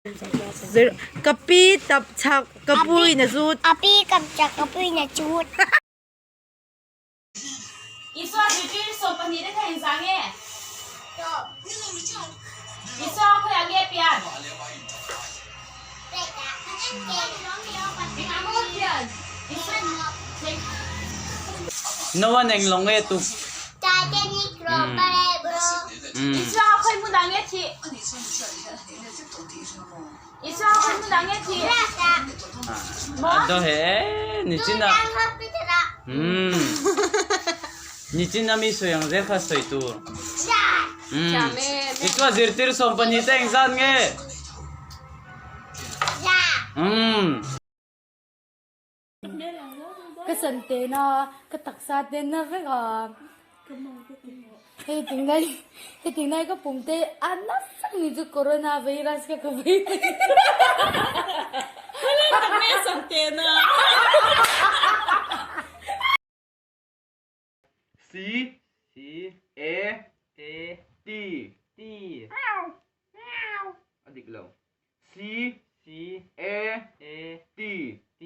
Ka pi tap chak ka pu in a zut. A pi kap chak ka pu in a zut. Isua zirtir 12 te kha engzah nge? Isua khawiah nge pian? No one eng long e tu. Isua khawi hmunah nge thih? Isua khawi hmunah nge thih? A do he ni chin a. Ni chin a mi sawi ang zel kha sawi tur. Isua zirtir 12 te engzat nge? Ka san te na ka taksa te na vek a hei tinglai hei tinglai ka pum te a nasa ni chu corona virus kha ka vei C C A A T T a dik lo C C A A T T.